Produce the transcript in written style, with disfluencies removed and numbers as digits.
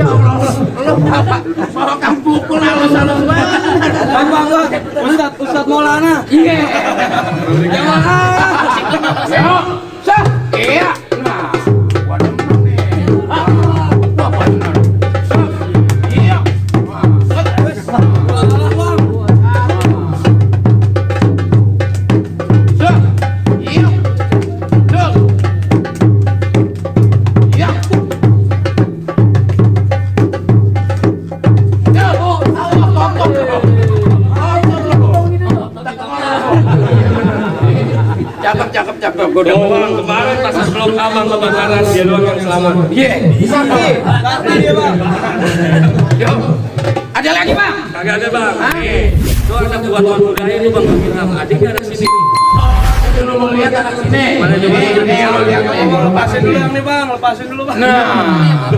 Ya Allah, lu bawa kamu pukul halus banget. Bang, Ustaz Maulana. Iya. Ya Allah. Sah. Iya. Nah, gua demen nih. Wah, bener. Sah. Iya. Sah. Iya. Sah. Iya. Cakep. Gue udah bang, kemarin pas sebelum abang kebakaran dia doang yang selamat. Iya, sakti dia bang. Yo, ada lagi bang? Kagak ada bang. Itu anak buat tuan muda ini bang kita. Adiknya ada sini. Lu mau lihat anak sini? Mana coba? Ini lo lihat. Lepasin dulu yang nih bang, lepasin dulu bang. Nah.